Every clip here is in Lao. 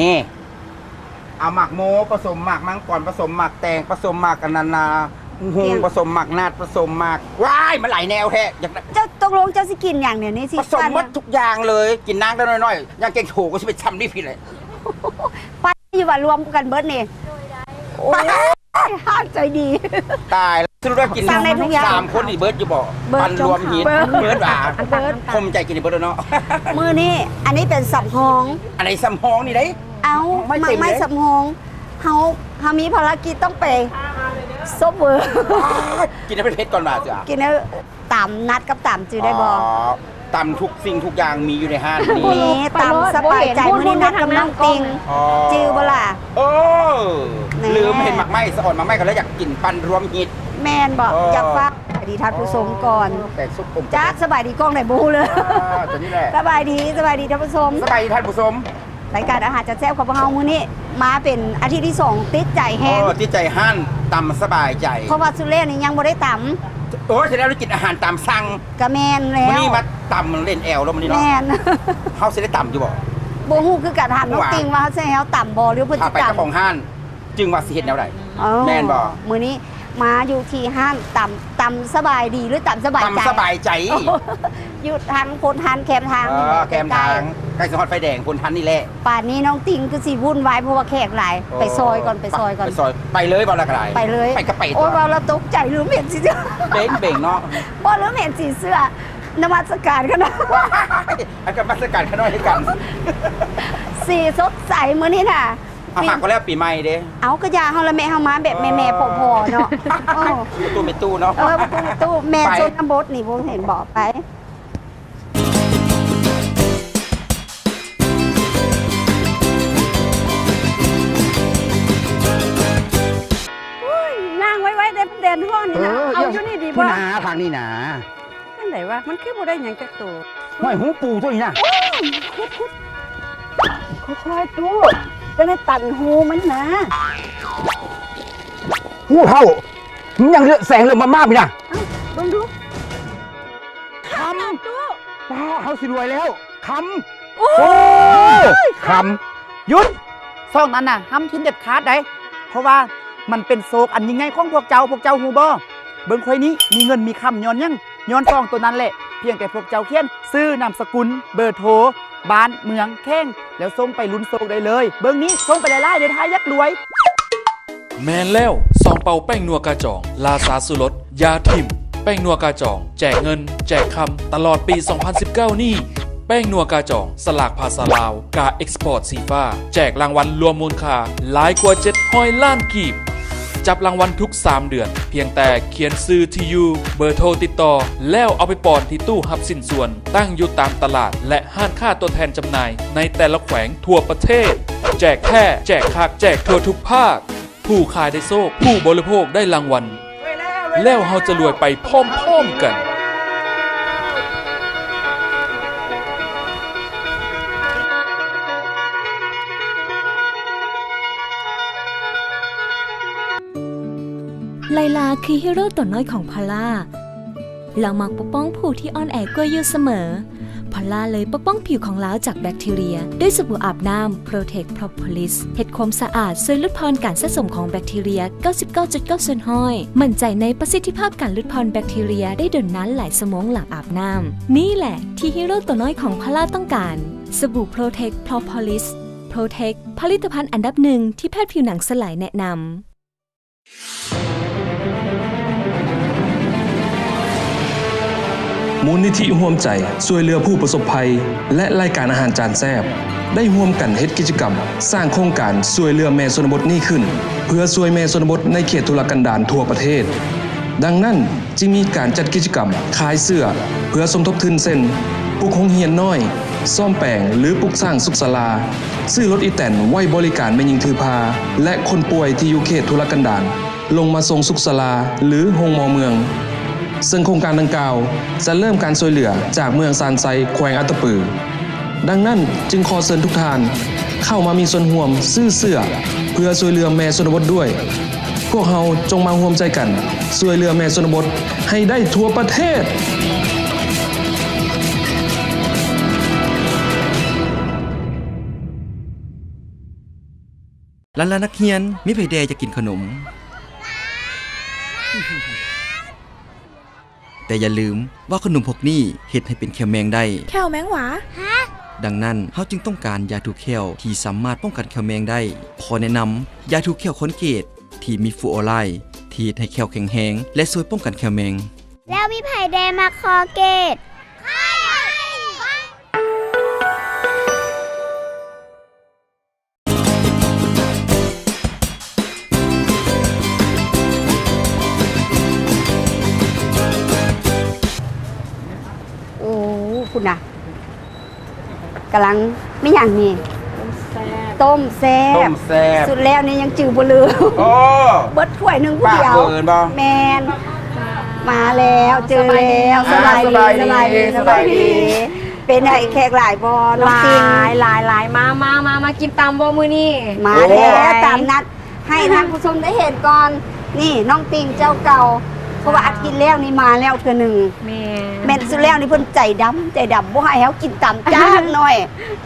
ນີ້ ເອົາໝາກໂມ ປະສົມໝາກມັງກອນ ປະສົມໝາກແຕງ ປະສົມໝາກອັນນັ້ນນາ ຫຸ່ງ ປະສົມໝາກນາດ ປະສົມໝາກ ວ້າຍ ມັນຫຼາຍແນວແທ້ ຢາກໄດ້ ເຈົ້າ ຕົກລົງເຈົ້າຊິກິນຫຍັງດຽວນີ້? ຊິປະສົມໝົດທຸກຢ່າງເລີຍ ກິນນ້ຳໄດ້ໜ້ອຍໆ ຢ່າງເກງໂຖກໍຊິເປັນຊ່ຳນີ້ພີ້ແຫຼະ ປານນີ້ວ່າລວມກັນເບິດນີ້ ໂອ້ຍ ຮ້ານໃຈດີ ຕາຍແລ້ວ ສະຫຼຸບວ່າກິນ ສັ່ງໄດ້ທຸກຢ່າງ ສາມຄົນນີ້ເບິດຢູ່ບໍ່? ເບິດ ປັນລວມຮີດ ເບິດ ເບິດຫວາ? ເບິດ ຄົມໃຈກິນນີ້ເບິດແລ້ວເນາະ ມື້ນີ້ ອັນນີ້ເປັນສຳຮອງ ອັນນີ້ສຳຮອງນີ້ເດ້ ເອົ້າ ໝາກໄມ້ສຳຮອງ ເຮົາ ເຮົາມີພາລະກິດຕ້ອງໄປຊອບເວີ ກິນໃຫ້ເຜັດໆກ່ອນວ່າ ກິນໃຫ້ຕາມນັດກັບຕາມຈື່ໄດ້ບໍ່? ອໍ ຕຳທຸກສິ່ງທຸກຢ່າງມີຢູ່ໃນຮ້ານນີ້ ມີຕຳສະບາຍໃຈ ມື້ນີ້ນັດກັບນ້ອງຕິ່ງ ອໍ ຈື່ບໍ່ລະ? ເອີ ແນ່ ລືມເຫັນໝາກໄມ້ສະອອນ ໝາກໄມ້ກໍເລີຍຢາກກິນປັນລວມຮີດ ແມ່ນບໍ່? ເອີ ຢາກຝາກ ສະບາຍດີທ່ານຜູ້ຊົມກ່ອນ ແປງສຸກອົມ ຈັກສະບາຍດີກ້ອງໃດບໍ່ຮູ້ເລີຍ ອ່າ ຕົວນີ້ແຫຼະ ສະບາຍດີ ສະບາຍດີທ່ານຜູ້ຊົມ ສະບາຍດີທ່ານຜູ້ຊົມ ລາຍການອາຫານຈານແຊບຂອງພວກເຮົາມື້ນີ້ມາເປັນອາທິດທີສອງ ຕິດໃຈແຮງ ເອີ ຕິດໃຈຮ້ານຕຳສະບາຍໃຈ ເພາະວ່າຊຸດແລກນີ້ຍັງບໍ່ໄດ້ຕຳ ໂອ້ຍ ສະແດງວ່າໄດ້ກິນອາຫານຕາມສັ່ງ ກະແມ່ນແລ້ວ ມື້ນີ້ມາຕຳເຫຼັ້ນແອວແລ້ວມື້ນີ້ເນາະ ແມ່ນ ເຮົາຊິໄດ້ຕຳຢູ່ບໍ່? ບໍ່ຮູ້ຄືກັນ ຖາມນ້ອງຕິ່ງວ່າເຮົາຊິໃຫ້ເຮົາຕຳບໍ່ ຫຼືເພິ່ນຊິຕຳ ຖ້າໄປກັບຂອງຮ້ານ ຈຶ່ງວ່າຊິເຮັດແນວໃດ ອໍ ແມ່ນບໍ່? ມື້ນີ້ມາຢູ່ທີ່ຮ້ານຕຳ ຕຳສະບາຍດີ ຫຼືຕຳສະບາຍໃຈ? ຕຳສະບາຍໃຈ ຢູ່ທາງໂພນທັນແຄມທາງ ເອີ ນີ້ແຫຼະ ແຄມທາງ ໃກ້ໆ ໃກ້ຊິຮອດໄຟແດງໂພນທັນນີ້ແຫຼະ ປານນີ້ນ້ອງຕິ່ງຄືຊິວຸ່ນວາຍ ເພາະວ່າແຂກຫຼາຍ ໂອ້ ໄປຊອຍກ່ອນ ໄປຊອຍກ່ອນ ໄປຊອຍ ໄປເລີຍບໍ່ລະກະໄດ້ ໄປເລີຍ ໄປກະໄປ ໂອ້ຍ ຕົວະ ເວົ້າແລ້ວຕົກໃຈ ລືມເຫັນສີເສື້ອ ເປັນເບັງເນາະ ບໍ່ ລືມເຫັນສີເສື້ອ ນະມັດສະການຂະນ້ອຍ ວ້າຍ ອັນນະມັດສະການຂະນ້ອຍຄືກັນ ສີສົດໃສມື້ນີ້ນະ ເອົາ ຫາກວ່າແລ້ວປີໃໝ່ເດ້ ເອົາ ກະຢ່າເຮົາລະແມ່ ເຮົາມາແບບແມ່ໆ ພໍ່ໆ ເນາະ ເອີ ຕູ້ແມ່ຕູ້ເນາະ ເອີ ຕູ້ແມ່ຕູ້ ແມ່ຊົນນະບົດນີ້ ບໍ່ເຫັນບໍ່ ໄປ ໂອ້ຍ ຍ່າງໄວໆ ເດ້ ແດດຮ້ອນນີ້ນະ ເອີ ເອົາຢູ່ນີ້ດີບໍ່ ພຸ້ນນາ ທາງນີ້ນາ ຈັ່ງໃດວະ ມັນຄືບໍ່ໄດ້ຫຍັງຈັກໂຕ ຫ້ອຍ ຫູປູຕົວນີ້ນະ ໂອ້ຍ ຂຸດໆ ຄ່ອຍໆ ຕູ້ ຈັ່ງໄດ້ຕັນຫູມັນນະ ຫູເຖົ້າ ມັນຫຍັງເຫຼືອແສງເຫຼືອມາບໆ ນີ້ນະ ເອົ້າ ເບິ່ງດູ ຄຳ ຕູ້ ປ້າ ເຮົາຊິລວຍແລ້ວ ຄຳ ໂອ້ຍ ໂອ້ຍ ຄຳ ຄຳ ຢຸດ ຊ່ອງນັ້ນນະ ຫ້າມຖິ້ມເດັດຂາດໃດ ເພາະວ່າມັນເປັນໂຊກອັນຍິ່ງໃຫຍ່ຂອງພວກເຈົ້າ ພວກເຈົ້າຮູ້ບໍ່? ເບິ່ງຂ້ອຍນີ້ ມີເງິນມີຄຳຍ້ອນຫຍັງ? ຍ້ອນຊ່ອງໂຕນັ້ນແຫຼະ ພຽງແຕ່ພວກເຈົ້າຂຽນຊື່ ນາມສະກຸນ ເບີໂທ ບ້ານ ເມືອງ ແຂວງ ແລ້ວສົ່ງໄປລຸ້ນໂຊກໄດ້ເລີຍ ເບິ່ງນີ້ ສົ່ງໄປຫຼາຍໆ ເດີ້ ຖ້າຢາກລວຍ. ແມ່ນແລ້ວ ຊອງເປົ່າແປ້ງນົວກາຈອງ ລາຊາຊູລົດ ຢ່າຖິ້ມ ແປ້ງນົວກາຈອງ ແຈກເງິນ ແຈກຄຳ ຕະຫຼອດປີສອງພັນສິບເກົ້ານີ້ ແປ້ງນົວກາຈອງ ສະຫຼາກພາສາລາວ ກາເອັກສະປອດສີຟ້າ ແຈກລາງວັນລວມມູນຄ່າຫຼາຍກວ່າເຈັດຮ້ອຍລ້ານກີບ ຈັບລາງວັນທຸກສາມເດືອນ ພຽງແຕ່ຂຽນຊື່ ທີ່ຢູ່ ເບີໂທຕິດຕໍ່ ແລ້ວເອົາໄປປ້ອນທີ່ຕູ້ຮັບຊິ້ນສ່ວນ ຕັ້ງຢູ່ຕາມຕະຫຼາດ ແລະ ຮ້ານຄ້າຕົວແທນຈຳໜ່າຍໃນແຕ່ລະແຂວງທົ່ວປະເທດ ແຈກແທ້ ແຈກຄັກ ແຈກທົ່ວທຸກພາກ ຜູ້ຂາຍໄດ້ໂຊກ ຜູ້ບໍລິໂພກໄດ້ລາງວັນ ແລ້ວເຮົາຈະລວຍໄປພ້ອມໆກັນ. ໄລລາຄືຮີໂຣຕົວນ້ອຍຂອງພອລລາ. ລາວມັກປົກປ້ອງຜູ້ທີ່ອ່ອນແອກວ່າຢູ່ສະເໝີ. ພອລລາເລີຍປົກປ້ອງຜິວຂອງລາວຈາກແບັກທີເຣຍ ດ້ວຍສະບູອາບນ້ຳ Protect Propolis ເຮັດຄວາມສະອາດ ຊ່ວຍຫຼຸດຜ່ອນການສະສົມຂອງແບັກທີເຣຍ ເກົ້າສິບເກົ້າຈຸດເກົ້າສ່ວນຮ້ອຍ ໝັ້ນໃຈໃນປະສິດທິພາບການຫຼຸດຜ່ອນແບັກທີເຣຍໄດ້ດົນນານຫຼາຍຊົ່ວໂມງຫຼັງອາບນ້ຳ. ນີ້ແຫຼະທີ່ຮີໂຣຕົວນ້ອຍຂອງພອລລາຕ້ອງການ. ສະບູ Protect Propolis Protect ຜະລິດຕະພັນອັນດັບໜຶ່ງທີ່ແພດຜິວໜັງສະໄຫຼແນະນຳ. ມູນນິທິຮ່ວມໃຈຊ່ວຍເຫຼືອຜູ້ປະສົບໄພ ແລະ ລາຍການອາຫານຈານແຊບ ໄດ້ຮ່ວມກັນເຮັດກິດຈະກຳສ້າງໂຄງການຊ່ວຍເຫຼືອແມ່ຊົນນະບົດນີ້ຂຶ້ນ ເພື່ອຊ່ວຍແມ່ຊົນນະບົດໃນເຂດທຸລະກັນດານທົ່ວປະເທດ. ດັ່ງນັ້ນ, ຈຶ່ງມີການຈັດກິດຈະກຳຂາຍເສື້ອເພື່ອສົມທົບທຶນເຊັ່ນ ປຸກໂຮງຮຽນນ້ອຍ, ສ້ອມແປງ ຫຼື ປຸກສ້າງສຸກສາລາ, ຊື້ລົດອີແຕນໄວ້ບໍລິການແມ່ຍິງຖືພາ ແລະ ຄົນປ່ວຍທີ່ຢູ່ເຂດທຸລະກັນດານ ລົງມາສົ່ງສຸກສາລາ ຫຼື ໂຮງໝໍເມືອງ. ເຊິ່ງໂຄງການດັ່ງກ່າວຈະເລີ່ມການຊ່ວຍເຫຼືອຈາກເມືອງຊານໄຊ ແຂວງອັດຕະປື. ດັ່ງນັ້ນ, ຈຶ່ງຂໍເຊີນທຸກທ່ານເຂົ້າມາມີສ່ວນຮ່ວມຊື້ເສື້ອເພື່ອຊ່ວຍເຫຼືອແມ່ຊົນນະບົດດ້ວຍ. ພວກເຮົາຈົ່ງມາຮ່ວມໃຈກັນຊ່ວຍເຫຼືອແມ່ຊົນນະບົດໃຫ້ໄດ້ທົ່ວປະເທດ. ຫຼານໆນັກຮຽນ ມີໃຜແດ່ຢາກກິນຂະໜົມ? ແຕ່ຢ່າລືມວ່າຂະໜົມພວກນີ້ເຮັດໃຫ້ເປັນແຂ້ວແມງໄດ້. ແຂ້ວແມງຫວາ? ຮະ? ດັ່ງນັ້ນ ເຮົາຈຶ່ງຕ້ອງການຢາຖູແຂ້ວທີ່ສາມາດປ້ອງກັນແຂ້ວແມງໄດ້. ຂໍແນະນຳ ຢາຖູແຂ້ວຄອນເກດ ທີ່ມີຟລູອໍຣາຍ ທີ່ເຮັດໃຫ້ແຂ້ວແຂງແຮງ ແລະ ຊ່ວຍປ້ອງກັນແຂ້ວແມງ. ແລ້ວມີໃຜແດ່ມັກຄໍເກດ? ໂອ້ ພຸ້ນນະ ກຳລັງ ແມ່ນຫຍັງນີ້? ຕົ້ມແຊບ ຕົ້ມແຊບ ຕົ້ມແຊບ ສຸດແລ້ວນີ້ຍັງຈື່ບໍ່ລືມ. ໂອ້ ເບິດຖ້ວຍໜຶ່ງຜູ້ດຽວ ປາກເບີນບໍ່? ແມ່ນ ມາແລ້ວ ເຈີແລ້ວ ສະບາຍດີ ສະບາຍດີ ສະບາຍດີ ສະບາຍດີ ສະບາຍດີ. ເປັນໃດ ແຂກຫຼາຍບໍ່ນ້ອງຕິ່ງ? ຫຼາຍ ຫຼາຍ ຫຼາຍ ມາ ມາ ມາ ມາກິນຕຳບໍ່ມື້ນີ້? ມາແລ້ວ ຕາມນັດ ໃຫ້ທ່ານຜູ້ຊົມໄດ້ເຫັນກ່ອນ. ນີ້ນ້ອງຕິ່ງເຈົ້າເກົ່າ ເພາະວ່າອາທິດແລ້ວນີ້ມາແລ້ວເທື່ອໜຶ່ງ. ແມ່ນ ແມ່ນສຸດແລ້ວນີ້ເພິ່ນໃຈດຳ ໃຈດຳ ບໍ່ໃຫ້ເຮົາກິນຕຳຈັກໜ້ອຍ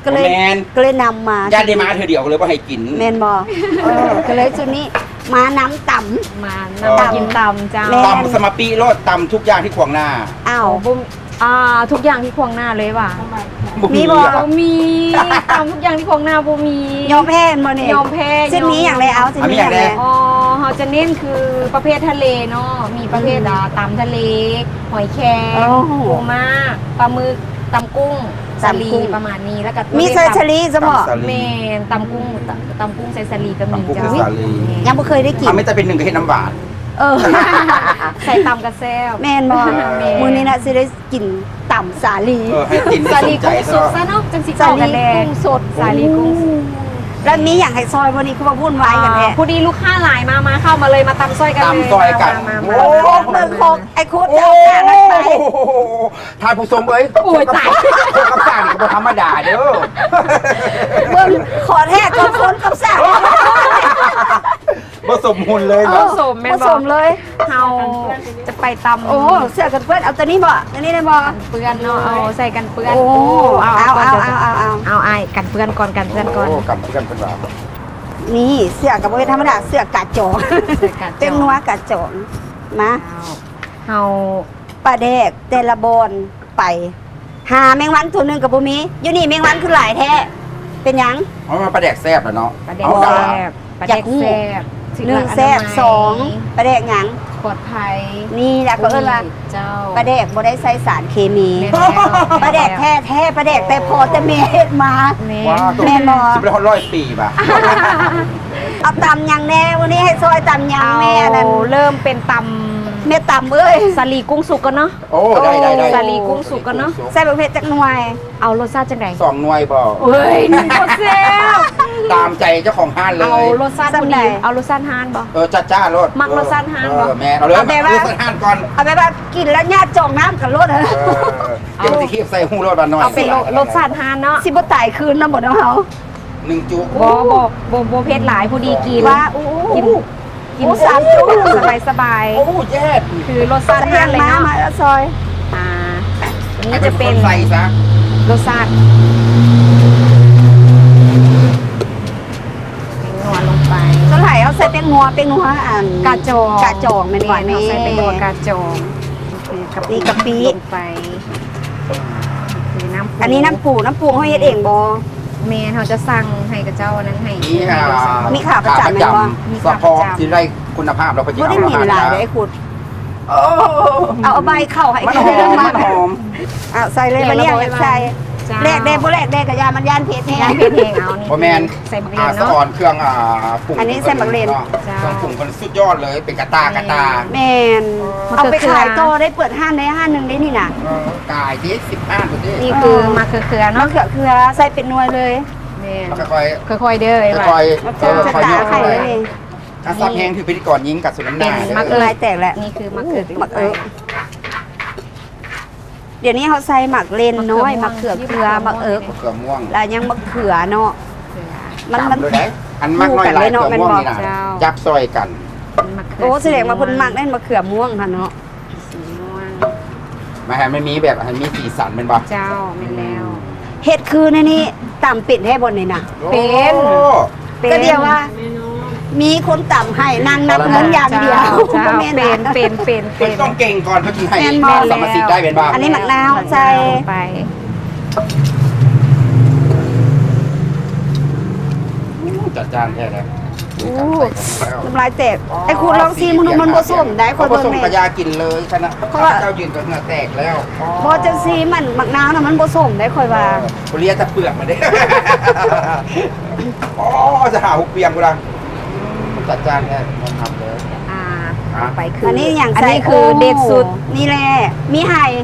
ກໍເລີຍ ບໍ່ແມ່ນ ກໍເລີຍນຳມາ ຢ້ານໄດ້ມາເທື່ອດຽວກໍເລີຍບໍ່ໃຫ້ກິນ. ແມ່ນບໍ່? ເອີ ກໍເລີຍຊຸດນີ້ມານຳຕຳ ມານຳ ເອີ ກິນຕຳເຈົ້າ. ແມ່ນ ຕຳສະມາປິໂລດ ຕຳທຸກຢ່າງທີ່ຂວາງໜ້າ. ອ້າວ ບໍ່ ອ່າ ທຸກຢ່າງທີ່ຂວາງໜ້າເລີຍຫວາ? ບໍ່ມີ ມີບໍ່? ບໍ່ມີ ຕຳທຸກຢ່າງທີ່ຂວາງໜ້າບໍ່ມີ. ຍອມແພ້ແມ່ນບໍ່ນີ້? ຍອມແພ້ ເຊັ່ນມີຫຍັງແດ່? ເອົາ ເຊັ່ນມີຫຍັງແດ່? ອໍ ເຮົາຈະເນັ້ນຄືປະເພດທະເລເນາະ ມີປະເພດ ອືມ ອ່າ ຕຳທະເລ ຫອຍແຄງ ໂອ້ ປູມ້າ ປາໝຶກ ຕຳກຸ້ງ ສາລີ ປະມານນີ້ ແລ້ວກໍມີໃສ່ສາລີຊະບໍ່? ແມ່ນ ຕຳກຸ້ງ ຕຳກຸ້ງໃສ່ສາລີກໍມີເຈົ້າ. ຍັງບໍ່ເຄີຍໄດ້ກິນ ອາ ມີແຕ່ເປັນໜຶ່ງກໍເຮັດນ້ຳຫວານ. ເອີ ໃສ່ຕຳກໍແຊບ ແມ່ນບໍ່? ແມ່ນ ມື້ນີ້ນະຊິໄດ້ ກິນຕຳສາລີ ເອີ ໃຫ້ກິນ ສາລີກຸ້ງສົດຊະເນາະ ຈັ່ງຊິເຂົ້າກັນແດ່ ສາລີກຸ້ງສົດ ສາລີກຸ້ງສົດ. ໂອ້ ແລ້ວມີຫຍັງໃຫ້ຊອຍບໍ່ນີ້ ຄືວ່າວຸ່ນວາຍກັນແທ້? ອ່າ ພໍດີລູກຄ້າຫຼາຍ ມາ ມາ ເຂົ້າມາເລີຍ ມາຕຳຊ່ອຍກັນເລີຍ. ຕຳຊ່ອຍກັນ ມາ ມາ ໂອ້ ເບິ່ງຂອງໄອ້ໂຄດ ໂອ້ ເຈົ້າການໄປ. ໂອ້ ທ່ານຜູ້ຊົມເອີຍ ໂອ້ຍ ຕາຍ ຄົນກັບສ້າງນີ້ກໍບໍ່ທຳມະດາເດີ້ ເບິ່ງ ຂໍແທ້ ຄົນກັບສ້າງ ບໍ່ສົມຮຸ່ນເລີຍເນາະ ບໍ່ສົມແມ່ນບໍ່? ບໍ່ສົມເລີຍ ເຮົາຈະໄປຕຳ. ໂອ້ ເສື້ອກັນເປື້ອນ ເອົາຕົວນີ້ບໍ່? ຕົວນີ້ໄດ້ບໍ່? ກັນເປື້ອນເນາະ ເອົາໃສ່ກັນເປື້ອນ. ໂອ້ ເອົາ ເອົາ ເອົາ ເອົາ ເອົາ ເອົາ ອ້າຍ ກັນເປື້ອນກ່ອນ ກັນເປື້ອນກ່ອນ. ໂອ້ ກັນເປື້ອນເພິ່ນວ່າ ນີ້ເສື້ອກໍບໍ່ແມ່ນທຳມະດາ ເສື້ອກາຈອງ ເສື້ອກາຈອງ ເປັນຫົວກາຈອງ. ມາ ເຮົາ ປາແດກແຕ່ລະບ່ອນໄປ ຫາແມງວັນໂຕໜຶ່ງກໍບໍ່ມີ. ຢູ່ນີ້ແມງວັນຄືຫຼາຍແທ້ ເປັນຫຍັງ? ເອົາ ປາແດກແຊບແລ້ວເນາະ. ປາແດກແຊບ ປາແດກແຊບ ຢາກຮູ້ ໜຶ່ງ ແຊບ ສອງ ປາແດກຫຍັງ? ປອດໄພ. ນີ້ລະເຂົາເອີ້ນວ່າ ເຈົ້າ ປາແດກບໍ່ໄດ້ໃສ່ສານເຄມີ. ແມ່ນແລ້ວ ປາແດກແທ້ໆ ປາແດກແຕ່ພໍ່ແຕ່ແມ່ເຮັດມາ. ແມ່ນ ແມ່ນບໍ່? ຊິໄປຮອດຮ້ອຍປີບາດ. ເອົາຕຳຫຍັງແດ່? ມື້ນີ້ໃຫ້ຊ່ອຍຕຳຫຍັງແດ່? ເອົາ ແມ່ອັນນັ້ນ ເລີ່ມເປັນຕຳ ແມ່ຕຳເອີຍ ສາລີກຸ້ງສຸກກ່ອນເນາະ. ໂອ້ ໄດ້ ໄດ້ ໄດ້ ສາລີກຸ້ງສຸກກ່ອນເນາະ. ໃສ່ບັກເຜັດຈັກໜ່ວຍ? ເອົາລົດຊາດຈັ່ງໃດ? ສອງໜ່ວຍບໍ່? ເອີຍ ໜຶ່ງບໍ່ແຊບ ຕາມໃຈເຈົ້າຂອງຮ້ານເລີຍ. ເອົາລົດຊາດພໍດີ ເອົາລົດຊາດຮ້ານບໍ່? ເອີ ຈ້າໆໂລດ. ມັກລົດຊາດຮ້ານບໍ່? ເອີ ແມ່ນ ເອົາເລີຍ ເອົາແບບວ່າ ລົດຊາດຮ້ານກ່ອນ ເອົາແບບວ່າກິນແລ້ວຍາດຈອງນ້ຳກັນໂລດ. ເອີ ເອົາ ເປັນຊິຄີບໃສ່ຫູໂລດວ່າໜ້ອຍ ເອົາເປັນລົດຊາດຮ້ານເນາະ. ຊິບໍ່ຕາຍຄືນນຳບໍ່ເນາະເຮົາ? ໜຶ່ງຈຸ ບໍ່ ບໍ່ ບໍ່ ບໍ່ເຜັດຫຼາຍ ພໍດີກິນ. ວ່າ ໂອ້ ກິນ ກິນ ໂອ້ ສາມຈຸ ສະບາຍໆ. ໂອ້ ແຍດ ຄືລົດຊາດຮ້ານເລີຍເນາະ. ມາ ມາ ມາ ຊອຍ ອ່າ ນີ້ຈະເປັນ ໃຫ້ເພິ່ນຄົນໃສ່ຊະ ລົດຊາດ ແປ້ງນົວລົງໄປ. ສ່ວນຫຼາຍເຮົາໃສ່ແປ້ງນົວ ແປ້ງນົວອັນ ກາຈອງ ກາຈອງແມ່ນບໍ່? ແມ່ນ ເຮົາໃສ່ແປ້ງນົວກາຈອງ. ໂອເຄ ກະປິ ນີ້ກະປິ ລົງໄປ. ໂອເຄ ນ້ຳ ອັນນີ້ນ້ຳປູ ນ້ຳປູເຮົາເຮັດເອງບໍ່? ແມ່ນ ເຮົາຈະສັ່ງໃຫ້ເຂົາເຈົ້າອັນນັ້ນໃຫ້. ມີ ອ່າ ມີຂາປະຈຳແມ່ນບໍ່? ມີຂາປະຈຳ ສະເພາະທີ່ໄດ້ຄຸນນະພາບ ແລ້ວເພິ່ນຊິເອົາມາໃຫ້. ບໍ່ໄດ້ເໝັນຫຼາຍເດ້ ໄອ້ຄຸດ. ໂອ້ ເອົາ ເອົາໃບເຂົ້າໃຫ້ ມັນຫອມ ມັນຫອມ. ເອົາໃສ່ເລີຍ ບັດນີ້ຢາກໃສ່ ເຈົ້າ ແລກແດ່ ບໍ່ແລກແດ່ກໍຢ່າ ມັນຢ້ານເຜັດແຮງ ຢ້ານເຜັດແຮງ. ເອົານີ້ ບໍ່ແມ່ນ ໃສ່ບັກເລັ່ນເນາະ ອ່າ ສະອອນເຄື່ອງ ອ່າ ປຸງ ອັນນີ້ໃສ່ບັກເລັ່ນ ເຈົ້າ ເຄື່ອງປຸງເພິ່ນສຸດຍອດເລີຍ ເປັນກະຕ່າ ແມ່ນ ກະຕ່າ. ແມ່ນ ເອົາໄປຂາຍຕໍ່ໄດ້ ເປີດຮ້ານໄດ້ຮ້ານໜຶ່ງໄດ້ນີ້ນະ. ເອີ ກາຍເດ້ ສິບຮ້ານພຸ້ນເດ້. ນີ້ຄື ອ່າ ໝາກເຂືອເຂືອເນາະ ໝາກເຂືອເຂືອ ໃສ່ເປັນໜ່ວຍເລີຍ. ແມ່ນ ຄ່ອຍໆ ຄ່ອຍໆເດີ ຄ່ອຍໆ ເອີ ຄ່ອຍໆ ຄ່ອຍໆ ເອີ ຄ່ອຍໆ ເອີ ນີ້ ຖ້າສັບແຮງຖືກພິທີກອນຍິງກັດສຸນນ້ຳໜ້າເດີ. ໝາກເຂືອແຕກແລ້ວ ນີ້ຄືໝາກເຂືອ ໝາກເຂືອ ເອີ ດຽວນີ້ເຮົາໃສ່ໝາກເລັ່ນນ້ອຍ ໝາກເຂືອເຂືອ ໝາກເອິກ ໝາກເຂືອມ່ວງ ແລ້ວຍັງໝາກເຂືອເນາະ. ມັນ ມັນ ອັນໝາກນ້ອຍຫຼາຍເຂືອມ່ວງນີ້ນະ ຈັບຊ່ອຍກັນ. ໂອ້ ສະແດງວ່າເພິ່ນມັກແມ່ນໝາກເຂືອມ່ວງຫັ້ນເນາະ. ສີມ່ວງ ມາໃຫ້ມັນມີແບບ ໃຫ້ມີສີສັນແມ່ນບໍ່? ເຈົ້າ ແມ່ນແລ້ວ. ເຮັດຄືໃນນີ້ ຕຳເປັນແທ້ບໍ່ນີ້ນະ? ເປັນ ເປັນ ກໍດຽວວ່າ ມີຄົນຕຳໃຫ້ ນັ່ງນັບເງິນຢ່າງດຽວ. ເຈົ້າ ເຈົ້າ ບໍ່ແມ່ນ ເປັນ ເປັນ ເປັນ ເປັນ ເພິ່ນຕ້ອງເກັ່ງກ່ອນ ເພິ່ນຈຶ່ງໃຫ້ ແມ່ນບໍ່? ສາມາຊິໄດ້ແມ່ນບໍ່? ອັນນີ້ໝາກນາວໃສ່ ໃສ່ລົງໄປ ອືມ ຈັດຈານແທ້ແຫຼະ. ໂອ້ ນ້ຳລາຍແຕກ. ອໍ ໄອ້ຄຸດລອງຊີມເບິ່ງດູ ມັນບໍ່ສົ້ມໄດ໋ ຂ້ອຍເບິ່ງແນ່ ບໍ່ສົ້ມກະຢ່າກິນເລີຍຊັ້ນນະ ເພາະວ່າເຈົ້າຢືນກໍເຫື່ອແຕກແລ້ວ. ອໍ ບໍ່ ຈັ່ງຊີ້ມັນ ໝາກນາວນະ ມັນບໍ່ສົ້ມໄດ໋ ຂ້ອຍວ່າ. ເອີ ບໍ່ເຫຼືອແຕ່ເປືອກມັນເດ້. ອໍ ຈະຫາຫຸບປຽງພຸ້ນລະ. ອືມ ຈັດຈ້ານແທ້ ມ່ວນຄັກເລີຍ. ອ່າ ອ່າ ໄປຄື ອັນນີ້ຫຍັງ ອັນນີ້ຄືເດັດສຸດ ນີ້ແຫຼະ ມີໄຫ.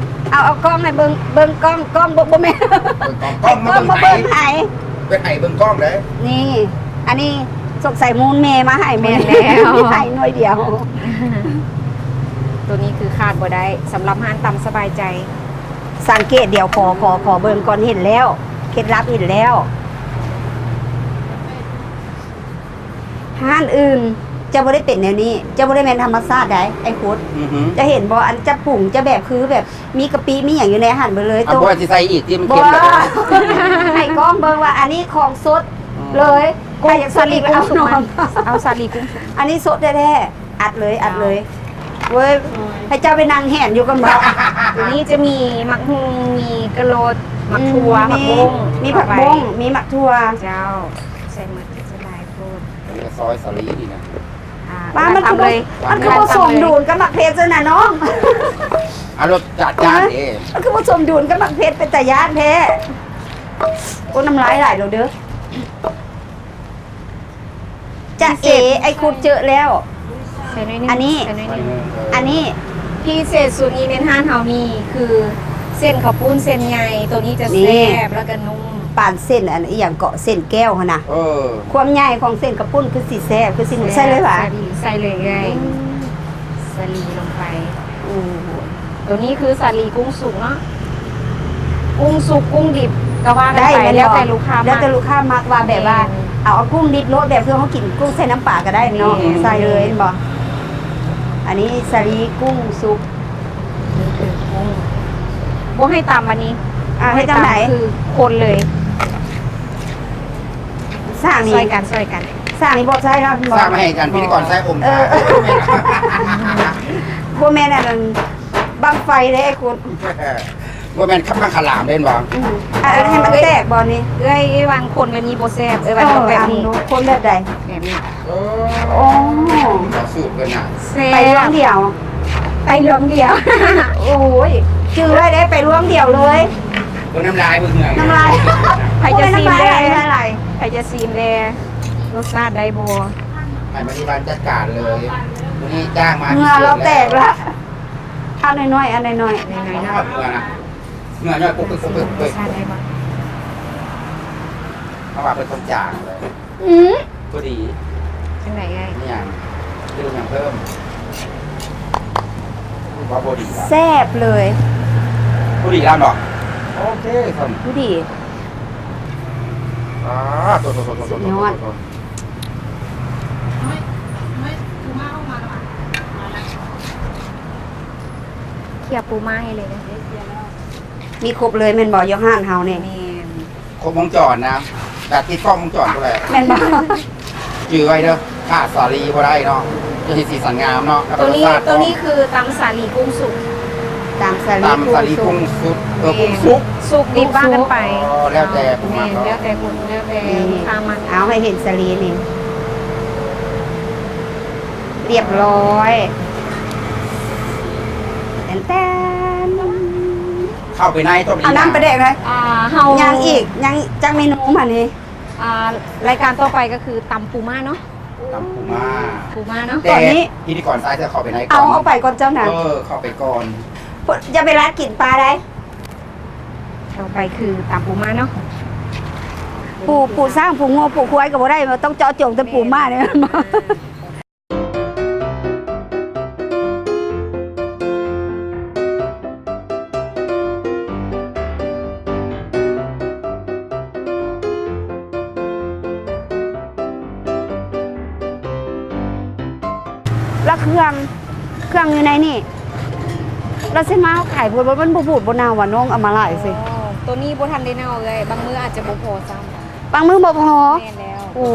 ເອົາ ເອົາກ້ອງໃຫ້ເບິ່ງ ເບິ່ງກ້ອງ ກ້ອງ ບໍ່ ບໍ່ແມ່ນ ເບິ່ງກ້ອງ ກ້ອງມາເບິ່ງໄຫ ເບິ່ງໄຫ ເປັນໄຫເບິ່ງກ້ອງເດ້. ນີ້ ອັນນີ້ສົງໄສມູນແມ່ມາໃຫ້ ແມ່ນແລ້ວ ມີໄຫໜ່ວຍດຽວ. ໂຕນີ້ຄືຂາດບໍ່ໄດ້ ສຳລັບຮ້ານຕຳສະບາຍໃຈ. ສັງເກດ ດຽວ ຂໍ ຂໍ ຂໍເບິ່ງກ່ອນ ເຫັນແລ້ວ ເຄັດລັບເຫັນແລ້ວ. ຮ້ານອື່ນຈະບໍ່ໄດ້ເປັນແນວນີ້ ຈະບໍ່ໄດ້ແມ່ນທຳມະຊາດໃດ໋ ໄອ້ຄຸດ. ອືຮຶ ຈະເຫັນບໍ່ ອັນຈະປຸງຈະແບບ ຄືແບບມີກະປິ ມີຫຍັງຢູ່ໃນຫັ້ນເບິດເລີຍ. ອ່ະ ໂຕ ບໍ່ຊິໃສ່ອີກຕິ ມັນເຄັມແລ້ວ. ໃຫ້ກ້ອງເບິ່ງວ່າອັນນີ້ຂອງສົດເລີຍ. ອືມ ກຸ້ງ ໃຜຢາກສົດອີກ ສາລີກຸ້ງສຸກ ເອົາ ມາ ເອົາສາລີກຸ້ງສຸກ ອັນນີ້ສົດແທ້ໆ. ອັດເລີຍ ອັດເລີຍ. ເອີ ເອີ ເວີຍ ໃຫ້ເຈົ້າໄປນັ່ງແຫນຢູ່ກ່ອນບໍ? ໂຕນີ້ຈະມີໝາກຫຸ່ງ ມີກະໂຫຼດ ໝາກຖົ່ວ ອືມ ໝາກບົ້ງ ມີ ມີຜັກບົ້ງ ເຂົ້າໄປ ມີໝາກຖົ່ວ. ເຈົ້າ ໃສ່ໝົດ ໃສ່ຫຼາຍໂພດ. ອັນນີ້ຊອຍສາລີນີ້ນະ. ອ່າ ວ່າມັນຄືບໍ່ ມັນຄືບໍ່ສົມດຸນກັບໝາກເຜັດຊັ້ນນະນ້ອງ. ອາ ລົດຈັດຈ້ານເດ້. ມັນຄືບໍ່ສົມດຸນກັບໝາກເຜັດ ເປັນຕາຢ້ານແທ້. ໂອ້ ນ້ຳລາຍໄຫຼແລ້ວເດີ. ຈະເອ ໄອ້ຄຸດເຈີແລ້ວ ໃສ່ໜ້ອຍໜຶ່ງ ອັນນີ້ ໃສ່ໜ້ອຍໜຶ່ງ. ອັນນີ້ ພິເສດສຸດນີ້ແມ່ນຮ້ານເຮົາມີຄືເສັ້ນເຂົ້າປຸ້ນເສັ້ນໃຫຍ່ ໂຕນີ້ຈະແຊບ ແລ້ວກະນຸ້ມ ປານເສັ້ນອັນອີ່ຫຍັງເກາະ ເສັ້ນແກ້ວຫັ້ນນະ. ເອີ ຄວາມໃຫຍ່ຂອງເສັ້ນເຂົ້າປຸ້ນຄືຊິແຊບ ຄືຊິນຸ້ມ. ໃສ່ເລີຍຫວາ? ໃສ່ເລີຍ ໃສ່ເລີຍເອື້ອຍ. ອືມ ສາລີລົງໄປ. ໂອ້ ໂຕນີ້ຄືສາລີກຸ້ງສຸກເນາະ ກຸ້ງສຸກ ກຸ້ງດິບກະວ່າກັນໄປ ໄດ້ແມ່ນບໍ່? ແລ້ວແຕ່ລູກຄ້າ ແລ້ວແຕ່ລູກຄ້າມັກວ່າແບບວ່າ ແມ່ນ ເອົາ ເອົາກຸ້ງດິບໂລດ ແບບຄືເຮົາກິນກຸ້ງໃສ່ນ້ຳປາກະໄດ້ເນາະ. ແມ່ນ ໃສ່ເລີຍ ເຫັນບໍ່? ອັນນີ້ສາລີກຸ້ງສຸກ ນີ້ຄືກຸ້ງ ບໍ່ໃຫ້ຕຳອັນນີ້. ອ່າ ເຮັດຈັ່ງໃດ? ບໍ່ໃຫ້ຕຳ ຄືຄົນເລີຍ. ສ້າງນີ້ ຊ່ອຍກັນ ຊ່ອຍກັນ ສ້າງນີ້ບໍ່ໃຊ້ແລ້ວ ສ້າງມາໃຫ້ອາຈານພິທີກອນໃຊ້ອົມ. ເອີ ບໍ່ແມ່ນອັນນັ້ນ ບັ້ງໄຟເດ້ຄຸນ ບໍ່ແມ່ນຄັບບັ້ງຂະຫຼາມເດ້ບໍ່? ອືມ ອັນນີ້ມັນແຕກບໍ່ນີ້? ເອື້ອຍ ເອື້ອຍວາງຄົນແບບນີ້ບໍ່ແຊບ ເອື້ອຍວາງ ເອີ ຕ້ອງແບບນີ້. ຄົນແບບໃດ? ແບບນີ້. ໂອ້ ສູດເພິ່ນນະ ແຊບ ໄປລວງດຽວ ໄປລວງດຽວ. ໂອ້ຍ ຈື່ໄວ້ເດ້ ໄປລວງດຽວເລີຍ. ເບິ່ງນ້ຳລາຍ ເບິ່ງເຫື່ອ ນ້ຳລາຍ. ໃຜຈະຊີມແດ່? ນ້ຳລາຍໄຫຼ. ໃຜຈະຊີມແດ່? ລົດຊາດໄດ້ບໍ່? ໃຫ້ມະນີວັນຈັດການເລີຍ ມື້ນີ້ຈ້າງມາ ເຫື່ອລາວແຕກລະ. ອັນນ້ອຍໆ ອັນນ້ອຍໆ ນ້ອຍໆ ເນາະ ເຫື່ອນະ ເຫື່ອຍ້ອຍປຸກໆໆໆ. ລົດຊາດໄດ້ບໍ່? ເພາະວ່າເພິ່ນຕ້ອງຈາງເລີຍ. ອືມ ພໍດີ. ຈັ່ງໃດເອື້ອຍ? ມີຫຍັງ? ດື່ມຫຍັງເພີ່ມ? ວ່າບໍ່ດີລະ ແຊບເລີຍ. ບໍ່ດີລະເນາະ. ໂອເຄຊັ້ນ ບໍ່ດີ. ອ່າ ໂຕໆໆໆໆ ສຸດຍອດ. ເຂົ້ຍປູມ້າໃຫ້ເລີຍເດີ້. ມີຄົບເລີຍແມ່ນບໍ່ ຢູ່ຮ້ານເຮົານີ້? ແມ່ນ. ຄົບວົງຈອນນະ ແບບຕິດກ້ອງວົງຈອນພຸ້ນແຫຼະ ແມ່ນບໍ່? ຈື່ໄວ້ເດີ້ ຂາດສາລີບໍ່ໄດ້ເນາະ ຈະເຮັດສີສັນງາມເນາະ. ໂຕນີ້ ໂຕນີ້ຄືຕຳສາລີກຸ້ງສຸກ ຕຳສາລີ ຕຳສາລີກຸ້ງສຸກ. ກຸ້ງສຸກ ເອີ ກຸ້ງສຸກ ສຸກດິບວ່າກັນໄປ. ອໍ ແລ້ວແຕ່ຜູ້ມັກເນາະ. ແມ່ນ ແລ້ວແຕ່ຄົນ ແລ້ວແຕ່ ອືມ ລູກຄ້າມັກ. ເອົາ ໃຫ້ເຫັນສາລີນີ້ ລຽບຮ້ອຍ. ແຕ່ນແຕ່ນ ເຂົ້າໄປໃນຕ້ອງ ເອົານ້ຳປາແດກໄດ້. ອ່າ ເຮົາ ຍັງອີກ ຍັງຈັກເມນູຫັ້ນນີ້? ອ່າ ລາຍການຕໍ່ໄປກໍຄືຕຳປູມ້າເນາະ. ຕຳປູມ້າ ປູມ້າເນາະ. ແຕ່ ຕອນນີ້ ພິທີກອນຊາຍຈະເຂົ້າໄປໃນກ່ອນ. ເອົາ ເອົາໄປກ່ອນເຈົ້ານະ. ເອີ ເຂົ້າໄປກ່ອນ. ຢ່າໄປລາດກິນປາໄດ໋. ຕໍ່ໄປຄືຕຳປູມ້າເນາະ. ປູ ປູຊ້າງ ປູງົວ ປູຄວາຍກໍບໍ່ໄດ້ ຕ້ອງເຈາະຈົງແຕ່ປູມ້ານີ້. ແມ່ນ. ແລ້ວເຄື່ອງ ເຄື່ອງຢູ່ໃນນີ້ ແລ້ວຊິມາຂາຍບໍ່ ມັນບໍ່ບູດບໍ່ເນົ່າຫວາ ນ້ອງເອົາມາຫຼາຍຊິ. ໂຕນີ້ບໍ່ທັນໄດ້ເນົ່າເອື້ອຍ ບາງມື້ອາດຈະບໍ່ພໍຊ້ຳ. ບາງມື້ບໍ່ພໍ. ແມ່ນແລ້ວ. ໂອ້.